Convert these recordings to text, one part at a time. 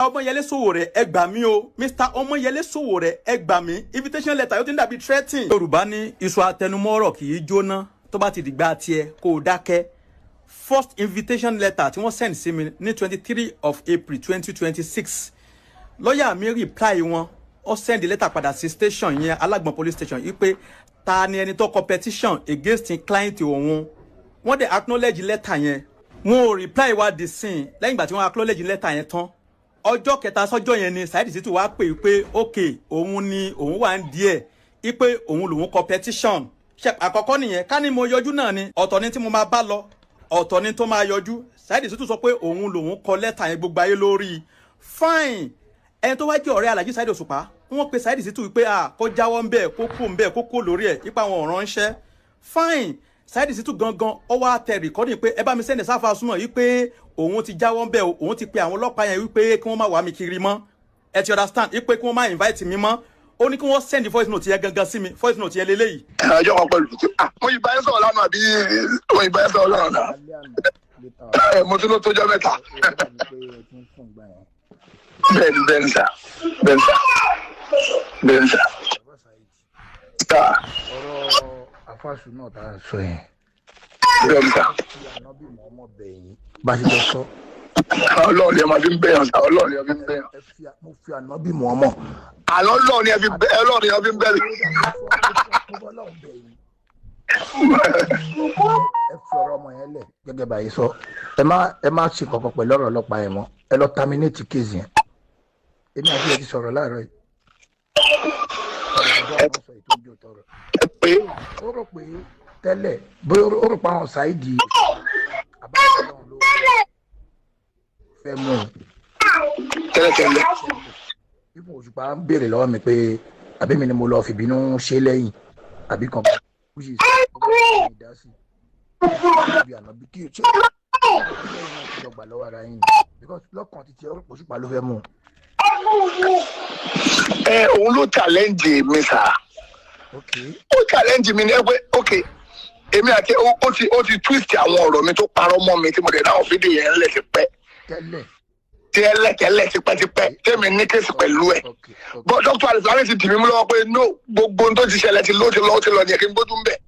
Ọmọyẹlé Sowore, ẹ gbà mí o. Mr Ọmọyẹlé Sowore, ẹ gbà mí. Invitation letter yóò ti ń dàbí threatening. Yorùbá ní iṣu atẹnumọ́rọ̀ kì í jóná, tó bá ti dìgbà tiẹ̀ kó o dákẹ́. First invitation letter tí wọ́n send sí mi ní 23 of April 2026, lọ́ọ̀yà mi reply wọn. Ó send letter padà sí station yẹn, Alágbọ̀n Police Station, yìí pé ta ni ẹni tó kọ petition against client òun. Wọ́n dẹ̀ acknowledge letter yẹn. Wọn ò reply wa the same. Lẹ́yìn ìgbà tí wọ́n acknowledge letter yẹn tán, ọjọ́ kẹta sọ́jọ́ yẹn ni Saheed Shittu wá pè pé ok, òun ni òun wà ń díẹ̀ ipe òun lòun kọ petition. Ṣe àkọ́kọ́ nìyẹn. Ká ní mo yọjú náà ni, ọ̀tọ̀ ni tí mo máa bá lọ, ọ̀tọ̀ ni tó máa yọjú. Saheed Shittu sọ pé òun lòun kọ lẹ́tà yẹn, gbogbo ayé lórí. Fine. Ẹni tó wá jẹ́ ọ̀rẹ́ Alhaji Saheed Òṣùpá, wọ́n pe Saheed Shittu pé à kó jáwọ́ ń bẹ̀, kó kó ń bẹ̀, kó kó lórí ẹ̀, ipa àwọn ọ̀ràn ṣẹ́. Fine. Saheed Shittu gangan ó wá tẹ recording pé ẹ bá mi send sáfà súnmọ́ yìí pé òun ti jáwọ́ ń bẹ̀ o, òun ti pe àwọn ọlọ́pàá yẹn wípé kí wọ́n má wá mi kiri mọ́. Ẹ ti understand? Wípé kí wọ́n má invite mi mọ́. Ó ní kí wọ́n send voice note yẹn gangan sí mi. Voice note yẹn lélẹ́yìí. Ọjọ́ kan pẹ̀lú mo yìí bá yẹn sọ̀rọ̀ lánàá, àbí mo yìí bá yẹn sọ̀rọ̀ lánàá? Mo tún ló tójọ́ mẹ́ta. Bẹ́ẹ̀ni, bẹ́ẹ̀ni sà, bẹ́ẹ̀ni sà, bẹ́ẹ̀ni sà. Sà. Ọ̀rọ̀ àfàṣù náà tá a sọ yẹn. Bẹ́ẹ̀ni sà. Tí ànábì mọ́mọ́ bẹ̀yìn bá ṣe jọ sọ. Ọlọ́run ni ẹ máa fi ń bẹ̀yàn sà, Ọlọ́run ni ẹ fi ń bẹ̀yàn. Ẹ fi, mo fi ànábì mọ́mọ́. Àlọ́ Ọlọ́run ni ẹ fi bẹ́, Ọlọ́run ni ẹ fi ń bẹ̀rẹ̀. Mo fọ́ Ọlọ́run bẹ̀yìn. Ẹ fi ọ̀rọ̀ ọmọ yẹn lẹ̀ gẹ́gẹ́ báyìí sọ. Ẹ má ṣe kankan pẹ̀lú ọ̀rọ̀ ọlọ́pàá yẹn mọ́. Ẹ lọ terminate case yẹn. Èmi àti ẹ ti sọ̀rọ̀ láàárọ̀ yìí. Ọ̀rọ̀ àwọn sọ ètò ìjọ tọrọ. Pé ó rò pé tẹ́lẹ̀ bóyá ó rò pé àwọn Saheed àbájọ náà ló fẹ́ mú un. Tẹ́lẹ̀tẹ́lẹ̀. Ipò Òṣùpá ń béèrè lọ́wọ́ mi pé àbí mi ni mo lọ fìbínú ṣe lẹ́yìn àbí kan, which is ìdásí bí ànábì kí ṣe lẹ́yìn náà ti lọ gbà lọ́wọ́ ara yín ni, because lọ́kàn títí ọ̀rọ̀ Òṣùpá ló fẹ́ mú un. Ẹ òun ló challenge mi sà. Ó challenge mi ní ẹ pé ok, èmi àti ó ti twist àwọn ọ̀rọ̀ mi tó parọ́ mọ́ mi tí mo dẹ̀ dáhùn fídíò yẹn ńlẹ̀ ti pẹ́. Tẹ́lẹ̀. Tẹ́lẹ̀ tẹ́lẹ̀, tipẹ́tipẹ́ tẹ́mi ní case pẹ̀lú ẹ̀. But Dr. Alifulani ti dì mí mú lọ́wọ́ pé no, gbogbo ohun tó ti ṣẹlẹ̀ ti ló ti lọ, ó ti lọ ní ẹ̀, kí n gbójú ń bẹ̀.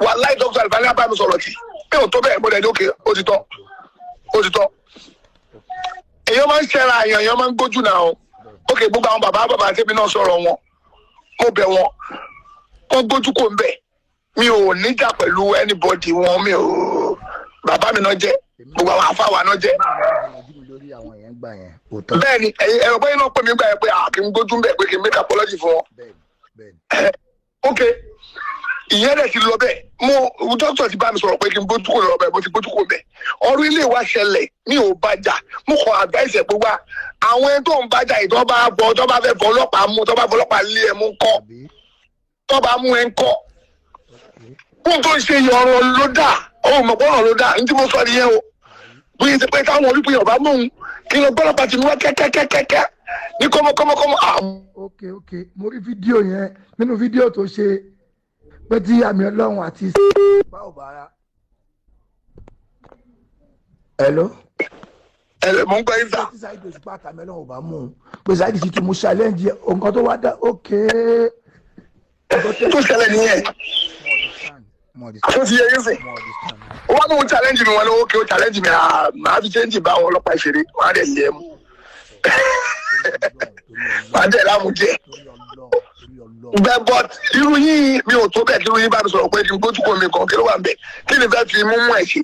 Wàláì, Dr. Alifulani á bá mi sọ̀rọ̀ tì pé ò tó bẹ́ẹ̀. Mo dẹ̀ ní ok, ó ti tọ́, ó ti tọ́. Èèyàn máa ń ṣẹ́ra èèyàn, èèyàn máa ń gbójú náà o. Ok, gbogbo àwọn bàbá bàbá tẹ́mi náà sọ̀rọ̀ wọn, mo bẹ̀ wọn, wọ́n gbójú kò ń bẹ̀. Mi ò níjà pẹ̀lú anybody wọn, mi ò. Bàbá mi náà jẹ́, gbogbo àwọn afáwa náà jẹ́. Ìgbìyànjú mi lórí àwọn yẹn gbà yẹn òótọ́. Bẹ́ẹ̀ ni, ẹ̀yin ẹ̀rọ bẹ́ẹ̀ náà pè mí gbà yẹn pé à kí n gbójú ń bẹ̀, pé kí n make apology fún wọn. bẹ́ẹ̀ni bẹ́ẹ̀ni Ok, ìyẹn dẹ̀ ti lọ bẹ́ẹ̀. Mo dókítà ti bá mi sọ̀rọ̀ pé kí n gbójú kò lọ bẹ́ẹ̀, mo ti gbójú kò bẹ́ẹ̀. Ọ̀rọ̀ ilé wa ṣẹlẹ̀, mi ò bá jà. Mo kọ advice ẹ̀ pé wá, àwọn ẹni tó ń bá jà yìí, tó bá bọ, tó bá fẹ́ fọ ọlọ́pàá mú, tó bá fọ ọlọ́pàá lé ẹ mú kọ́, àbí tó bá mú ẹ ń kọ́, fún tó ń ṣe yọ, ọ̀rọ̀ ló dà, ọ̀hún mọ̀ pọ́nrọ̀ ló dà. Ní tí mo sọ nìyẹn o. Bí ti pé táwọn olùpìyàn bá mú un kí lọ gbọ́dọ̀ pàtì mú wá kẹ́kẹ́kẹ́kẹ́ ní kọ́mọkọ́mọkọ́mọ. Ok, mo rí fídíò yẹn. Nínú fídíò tó ṣe pé tí àmì Ọlọ́run àti báwo bá. Hello? Ẹ mò ń gbọ́ yín sà. Tí Saheed Òṣùpá àtàmì Ọlọ́run ò bá mú un pé Saheed sì tún mú challenge ẹ̀, nǹkan tó wá dá. Ok. Tó ṣẹlẹ̀ nìyẹn. Mo understand. Tó ti yẹ yín sìn. Mo understand. Ó wá lóun challenge mi, wọn lówó kí ó challenge mi, màá fi change bá àwọn ọlọ́pàá ìṣeré, wọn á dẹ̀ lé ẹ mú, màá dẹ̀ láàmú díẹ̀. Torí Ọlọ́run, torí Ọlọ́run. Bẹ́ẹ̀, but irú yín, mi ò tó bẹ́ẹ̀ kí irú yín bá mi sọ̀rọ̀ pé kí n gbójú kò mi kàn. Kí ló wà ń bẹ̀? Kí ni fẹ́ fi mú mú ẹ̀ ṣe?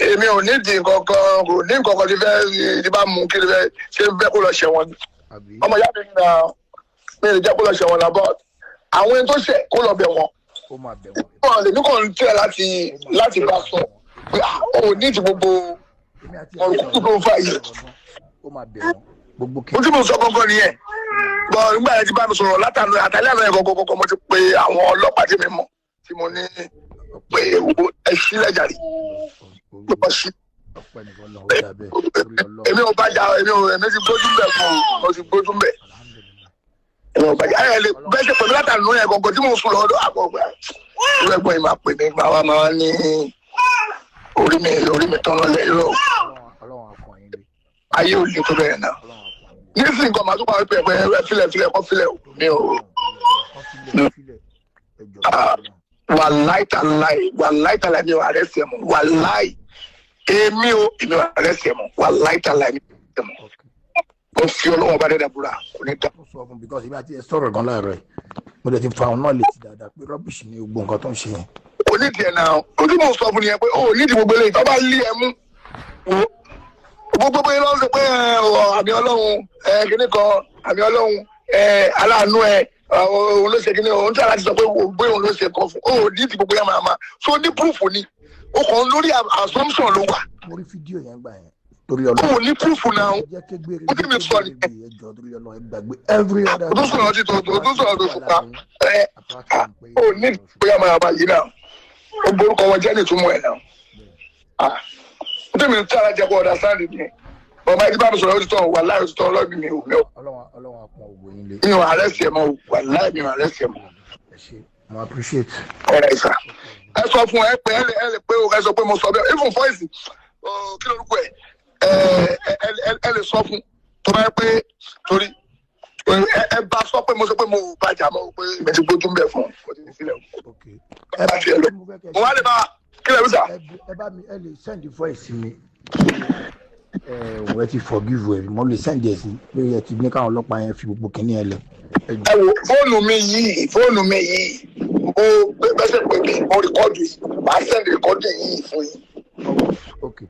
Èmi ò ní di nǹkan kan, kò ní nǹkan kan tí fẹ́ tí bá mú. Kí ni fẹ́ ṣe? Fẹ́ kó lọ ṣẹ̀wọ̀n ni? Àbí? Ọmọ ìyá mi nà, mi ò lè jẹ́ kó lọ ṣẹ̀wọ̀n náà, but àwọn ẹni tó ṣẹ̀, kó lọ bẹ̀ wọ́n. Ó máa bẹ̀ wọ́n. Wọn lèmi kàn ń tẹ̀ láti bá sọ pé ah, ó ní ti gbogbo Èmi àti ọ̀rọ̀ kúkú tó ń fà yìí. Ó máa bẹ̀ wọ́n gbogbo kí. Mo tí mo sọ gangan nìyẹn bọ. Nígbà yẹn ti bá mi sọ̀rọ̀ látàná àtàlẹ́ àná yẹn gangan gangan, mo ti pe àwọn ọlọ́pàá tí mi mọ̀, tí mo ní pé wo ẹ sílẹ̀ jàre, pé wọ́n sí. Ọpẹ́ nìkan lọ, ó dà bẹ́ẹ̀, torí Ọlọ́run. Èmi ò bá jà, èmi ò, èmi ti gbójú bẹ̀ fún un, mo ti gbójú bẹ̀. Alhamdulillahi. Èmi ò bá jà. Ẹ lè bẹ́ẹ̀ ṣe pẹ̀lú látàná yẹn gangan tí mo sùn lọ́dọ̀ àbọ̀ gbà irú ẹ̀gbọ́n yìí máa pè mí, máa wá máa wá ní orí mi, orí mi tán lọ́lẹ̀ irọ́. Ọlọ́run, Ọlọ́run akọ yín lé. Ayé ò lè tó bẹ́ẹ̀ náà. Nísìnyí nǹkan màá tún pa pé ẹ filẹ̀ filẹ̀ kọ́ filẹ̀ o. Mi ò wàláì tàláì, wàláì tàláì, mi ò arrest ẹ̀ mọ́. Wàláì, èmi ò arrest ẹ̀ mọ́. Wàláì tàláì, mi ò arrest ẹ̀ mọ́. Mo fi Ọlọ́wọ́n bá dẹ́dà búra, kò ní dá. Mo sọ fún because ibi àti ẹ sọ̀rọ̀ gan láàárọ̀ yìí, mo dẹ̀ ti fa òun náà létí dáadáa pé rubbish ni gbogbo nǹkan tó ń ṣe yẹn. Kò ní tiẹ̀ náà. Ó tí mò ń sọ fún nìyẹn pé ó nídìí gbogbo eléyìí tó bá lé ẹ mú. Wo gbogbo pé lọ́wọ́ sọ pé ẹ, ọ, àmì Ọlọ́run, ẹ, kíní kan, àmì Ọlọ́run, ẹ, aláàánú, ẹ, òun ló ṣe kíní, òun tí a láti sọ pé òun bóyá òun ló ṣe kan fún ó ní ti gbogbo yẹn máa ma so ní proof ni ó kàn lórí assumption ló wà. Mo rí fídíò yẹn gbà yẹn torí Ó Ọlọ́run. ní proof náà. Ẹ jẹ́ kégbére. Ó tí mi sọ nìyẹn. Ẹ jọ̀ọ́, torí Ọlọ́run, ẹ gbàgbé every other. Ó tún sọ̀rọ̀ ti tó, ó tún sọ̀rọ̀ tó ṣùpá ẹ ó ní bóyá máa bá yìí náà ó borúkọ wọn jẹ́ nítumọ̀ ẹ̀ náà. Ó tí mi tí ara jẹ́ kó understand ni bàbá ẹni bá mi sọ̀rọ̀, ó ti tọ̀, wà láì ó ti tọ̀ ọlọ́ọ̀bì mi ò mi ò Ọlọ́run apọ̀ ògbó yín lé. Mi ò arrest ẹ̀ mọ́ o, wà láì mi ò arrest ẹ̀ mọ́. Ẹ ṣe, mo appreciate. Ọ̀rẹ́ ìsà, ẹ sọ fún ẹ pé ẹ lè pé o, ẹ sọ pé mo sọ bẹ́ẹ̀, even voice ọ, kí lorúkọ ẹ ẹ ẹ lè sọ fún tó bá yẹ pé torí ẹ bá sọ pé mo sọ pé mo ò bàjá mọ́ o, pé mi ti gbójú ń bẹ̀ fún un, mo ti fi sílẹ̀ o. Ok. Ẹ bá tiẹ̀ lọ, mo wá lè bá kí lè wí sà. Ẹ bá mi, ẹ lè send voice mi. Ẹ ò, ẹ ti forgive ẹ, mo lè send ẹ sí pé ẹ ti ní káwọn ọlọ́pàá yẹn fi gbogbo kìnìún ẹ lẹ. Ẹ Ẹ wo fóònù mi yìí, fóònù mi yìí, mo bẹ́sẹ̀ pé mi mo record yìí, màá send record yìí fún yín. Ok.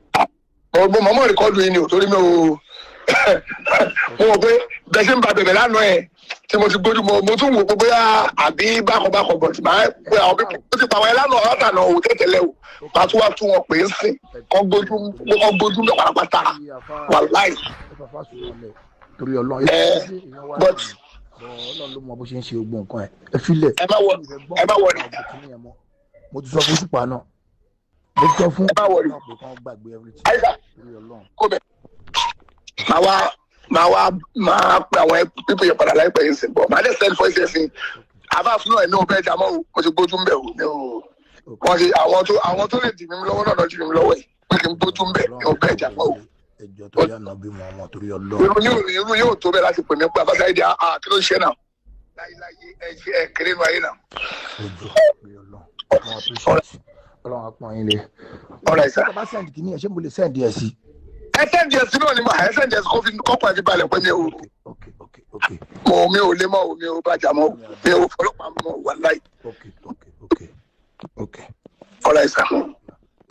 Mo mọ̀ record yìí ni o, torí mi ò mo mọ̀ pé bẹ́sẹ̀ ń ba bẹ̀bẹ̀ lánàá ẹ̀ tí mo ti gbójú, mo tún wò pé bóyá àbí bákan bọ̀ tí màá pé àwọn pípọ̀ ó ti pa àwọn ẹ̀ lánàá látànà òwò tẹ̀tẹ̀lẹ̀ o, màá tún wá tún wọn pè é sìn kọ́ gbójú mẹ́ pátápátá, wàláì. Ẹ fàfà sùn lẹ torí Ọlọ́run. Ẹ, Ọlọ́run ló mọ bó ṣe ń ṣe gbogbo nǹkan ẹ, ẹ filẹ̀. Ẹ má wọ Mo ti sọ fún Ṣùpá náà, mo ti sọ fún Ẹ má worry. pé kán gbàgbé everything Àyíká torí Ọlọ́run. Kó bẹ̀. Màá wá máa pe àwọn pípé yẹn padà láìpẹ́ yìí sìn bọ̀, màá dẹ̀ send voice ẹ̀ sí àbá fún náà. Ẹ̀mí ò bẹ́ẹ̀ jà mọ́ o, mo ti gbójú ń bẹ̀ o, mi ò wọ́n ti àwọn tó lè dì mí lọ́wọ́ náà lọ dì mí lọ́wọ́ yìí pé kí n gbójú ń bẹ̀, mi ò bẹ́ẹ̀ jà mọ́ o. Ẹjọ́ torí àná bí mo ọmọ torí Ọlọ́run. Irú yóò tó bẹ́ẹ̀ láti pè mí pé abáṣá ìdí àá, kí ló ń ṣe náà láyéláyé, ẹ ṣe ẹ kéré nu ayé náà. Ẹjọ́ torí Ọlọ́run, mo appreciate, Ọlọ́run apọ̀ yín lé. Ọ̀rẹ́ ìsà. Ṣé bá send kìíní ẹ̀, ṣé mo lè send ẹ̀ sí? Ẹ send ẹ̀ sí náà ni mà, ẹ send ẹ̀ sí kó fi kọ́kọ́ ẹ̀ fi balẹ̀ pé mi ò Ok. mo mi ò lé mọ́ o, mi ò bàjá mọ́ o, mi ò fọlọ́pàá mọ́ o, wàláì. Ok. Ọ̀rẹ́ ìsà.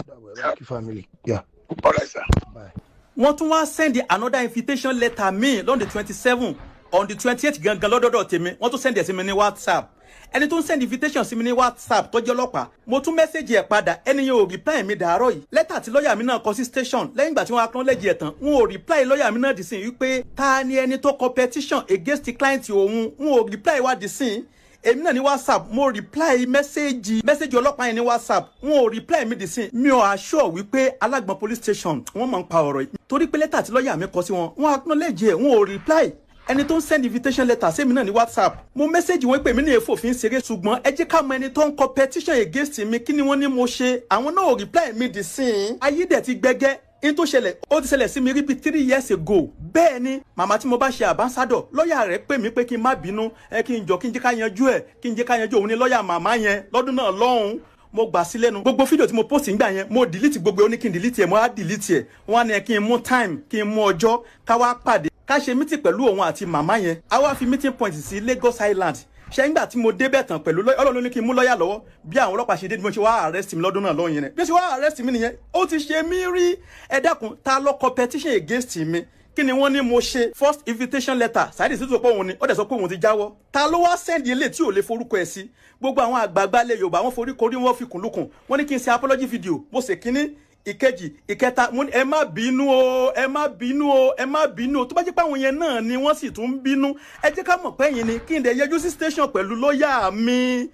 Dàbọ̀, ẹ bá kí family. Yeah, Ọ̀rẹ́ ìsà. bye. Wọ́n tún wá send another invitation letter mi lọ́n the 27, on the 28 gangan lọ́dọ̀dọ̀ tèmi. Wọ́n tún send ẹ̀ sí mi ní WhatsApp. Ẹni tó ń send invitation sí mi ní WhatsApp tó jẹ́ ọlọ́pàá, mo tún message ẹ̀ padà, ẹni yẹn ò reply mi dàárọ̀ yìí. Lẹ́tà tí lọ́ọ̀yà mi náà kọ sí station lẹ́yìn ìgbà tí wọ́n acknowledge ẹ̀ tán, wọn ò reply lọ́ọ̀yà mi náà dì sí wípé ta ni ẹni tó kọ petition against the client òun. Wọn ò reply wá dì sí. Èmi náà ní WhatsApp, mo reply message ọlọ́pàá yẹn ní WhatsApp, wọn ò reply mi dì sí. Mi ò assure wípé Alágbọ̀n police station wọ́n máa ń pa ọ̀rọ̀ yìí, torí pé lẹ́tà tí lọ́ọ̀yà mi kọ sí wọn, wọ́n acknowledge ẹ̀, wọn ò reply. Ẹni tó ń send invitation letter sẹ́mi náà ní WhatsApp, mo message wọn pé mi ní èèfò fi ń ṣeré, ṣùgbọ́n ẹ jẹ́ ká mọ ẹni tó ń kọ petition against mi, kí ni wọ́n ní mo ṣe? Àwọn náà ò reply mi dì sí i. Ayé dẹ̀ ti gbẹ́gẹ́. In tó ṣẹlẹ̀, ó ti ṣẹlẹ̀ sí mi rí bíi 3 years ago. Bẹ́ẹ̀ ni màmá tí mo bá ṣe ambassador, lọ́ọ̀yà rẹ̀ pè mí pé kí n má bínú ẹ, kí n jọ, kí n jẹ́ ká yanjú ẹ̀, kí n jẹ́ ká yanjú òun ní lọ́ọ̀yà màmá yẹn lọ́dún náà lọ́hùn-ún. Mo gbà sí lẹ́nu. Gbogbo fídíò tí mo post ńgbà yẹn, mo delete gbogbo ẹ̀. Ó ní kí n delete ẹ̀, mo á delete ẹ̀. Wọ́n á ní kí n mú time, kí n mú ọjọ́, ká wá pàdé, ká ṣe meeting pẹ̀lú òun àti màmá yẹn. A wá fi meeting point sí Lagos Island. Ṣé ńgbà tí mo débẹ̀ tán pẹ̀lú Ọlọ́run ló ní kí n mú lọ́ọ̀yà lọ́wọ́, bí àwọn ọlọ́pàá ṣe dé ni mo ṣe wá arrest mi lọ́dún náà lọ́yìn rẹ̀, bí ó ṣe wá arrest mi nìyẹn. Ó ti ṣe mí rí. Ẹ dákun, ta ló kọ petition against mi? Kí ni wọ́n ní mo ṣe? First invitation letter, Saheed Shittu pé òun ni, ó dẹ̀ sọ pé òun ti jáwọ́. Ta ló wá send ilé tí ò lè forúkọ ẹ̀ sí? Gbogbo àwọn àgbààgbà ilẹ̀ Yorùbá, wọ́n forí korí, wọ́n fi kùnlùkùn, wọ́n ní kí n ṣe apology video. Mo ṣe kínní, ìkejì, ìkẹta. Mo ní ẹ má bínú o, ẹ má bínú o, ẹ má bínú o. Tó bá jẹ́ pé àwọn yẹn náà ni wọ́n sì tún ń bínú, ẹ jẹ́ ká mọ̀ pé yín ni kí n dẹ̀ yẹjú sí station pẹ̀lú lọ́ọ̀yà mi.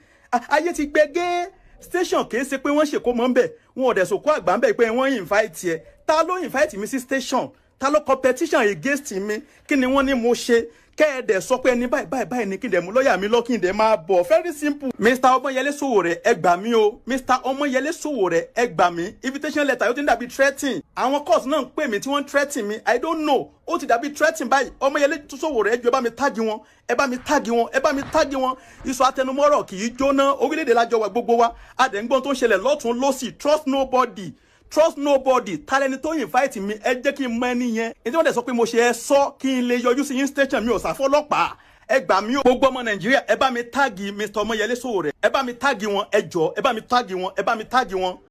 Ayé ti gbẹgẹ́. Station kìí ṣe pé wọ́n ṣèkó mọ́ ń bẹ̀, wọn ò dẹ̀ sòkó àgbà ń bẹ̀ pé wọ́n invite ẹ̀. Ta ló invite mi sí station? Ta ló kọ petition against mi? Kí ni wọ́n ní mo ṣe? Kẹ́ẹ̀dẹ̀ sọ pé ẹni báyìí báyìí báyìí ni, kí n dẹ̀ mú lọ́ọ̀yà mi lọ, kí n dẹ̀ máa bọ̀. Very simple. Mr Ọmọyẹlé Sowore, ẹ gbà mí o. Mr Ọmọyẹlé Sowore, ẹ gbà mí. Invitation letter yóò ti ń dàbí threatening. Àwọn court náà ń pè mí tí wọ́n ń threaten mi. I don't know, ó ti dàbí threatening báyìí. Ọmọyẹlé Sowore, ẹ jọ̀ọ́, ẹ bá mi tag wọn, ẹ bá mi tag wọn, ẹ bá mi tag wọn. Iṣu atẹnumọ́rọ̀ kì í jóná. Orílẹ̀-èdè lájọ wa, gbogbo wa adẹ̀ngbọ́n tó ń ṣẹlẹ̀ lọ́tún lọ́sì. Trust nobody, trust nobody. Talẹni tó invite mi? Ẹ jẹ́ kí n mọ ẹni yẹn. Ẹni tí wọ́n dẹ̀ sọ pé mo ṣe, ẹ sọ kí n lè yọjú sí yín station. Mi ò sáfọ́lọ́pàá. Ẹ gbà mí o. Gbogbo ọmọ Nàìjíríà, ẹ bá mi tag Mr Ọmọyẹlé Sowore, ẹ bá mi tag wọn. Ẹ jọ̀ọ́, ẹ bá mi tag wọn, ẹ bá mi tag wọn.